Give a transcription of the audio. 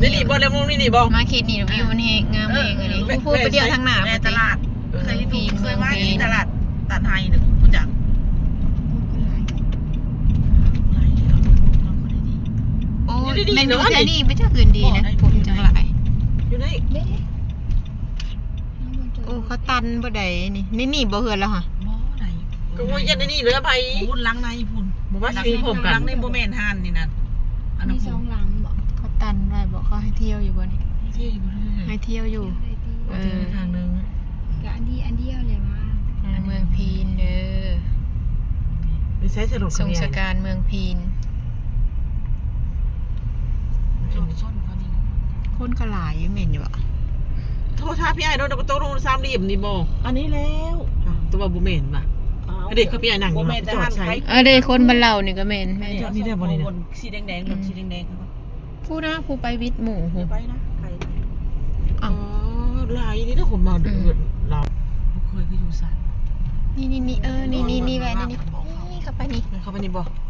ນີ້ບໍ່ ແລ້ວມອງນີ້ນີ້ບໍ່? ມາເຂດນີ້ວິວມັນແຮງ ງາມແຮງອີ່ຫຼີ. ເອີ ເອີ ພຸ້ນໄປທ່ຽວທາງໜ້າ ແມ່ ພຸ້ນຕິ ຕະຫຼາດ ເອີ ເຄີຍຢູ່ ເຄີຍມາທີ່ຕະຫຼາດຕັດໄຮນີ້ ຮູ້ຈັກ? ໂອ້ຍ ແມ່ນຢູ່ແຖວນີ້ ໄປຈັກອື່ນດີນະ ພຸ້ນຈັກຫຼາຍ. ຢູ່ໃນ ໂອ້ ເຂົາຕັນບໍ່ໄດ້ນີ້ ໃນນີ້ບໍ່ເຮືອນລາວຫະ? ບໍ່ໄດ້ ກໍວ່າຢ້ານໃນນີ້ເລີຍໄປພຸ້ນ ຫຼັງໃນພຸ້ນ ບໍ່ວ່າຊິມີພ້ອມກັນ ຫຼັງໃນບໍ່ແມ່ນຮ້ານນີ້ນະ ອັນນັ້ນ ມີສອງຫຼັງບໍ່? ເຂົາຕັນໄວ້ບໍ່? ເຂົາໃຫ້ທ່ຽວຢູ່ບໍ່ນີ້? ໃຫ້ທ່ຽວຢູ່ບໍ່? ໃຫ້ທ່ຽວຢູ່ ເອີ ທາງໜຶ່ງ ກະອັນດີ ອັນດຽວແຫຼະວ່າ ເມືອງພີນເດີ. ໄປໃຊ້ສະດົກ ສົງສະການເມືອງພີນ ຊົນ ຊົນເຂົານີ້ ຄົນກໍຫຼາຍຢູ່ແມ່ນຢູ່ບໍ່? ໂທ ຖ້າພີ່ອ້າຍໂດນປະຕູລົງສາມຫຼ່ຽມນີ້ບໍ່? ອັນນີ້ແລ້ວ ແຕ່ວ່າບໍ່ແມ່ນວ່າ ເດ້ ເຂົາພີ່ອ້າຍນັ່ງຢູ່ ບໍ່ແມ່ນແຕ່ຮ້ານຂາຍ ເອີ ເດ້ ຄົນບ້ານເຮົານີ້ກໍແມ່ນ ແມ່ນ ນີ້ແຫຼະບໍ່ນີ້ນະ ສີແດງໆ ລົດສີແດງໆ ຜູ້ນະ ຜູ້ໄປວິດໝູ່ພຸ້ນ ໄປນະ ໄກ ອໍ ຫຼາຍນີ້ເດີ ຄົນມາເດີ ເອີ ລາວ ບໍ່ເຄີຍ ຄືຢູ່ໃສ ນີ້ໆໆ ເອີ ນີ້ໆໆ ແວ່ນນີ້ ນີ້ ເຂົ້າໄປນີ້ ເຂົ້າໄປນີ້ບໍ່?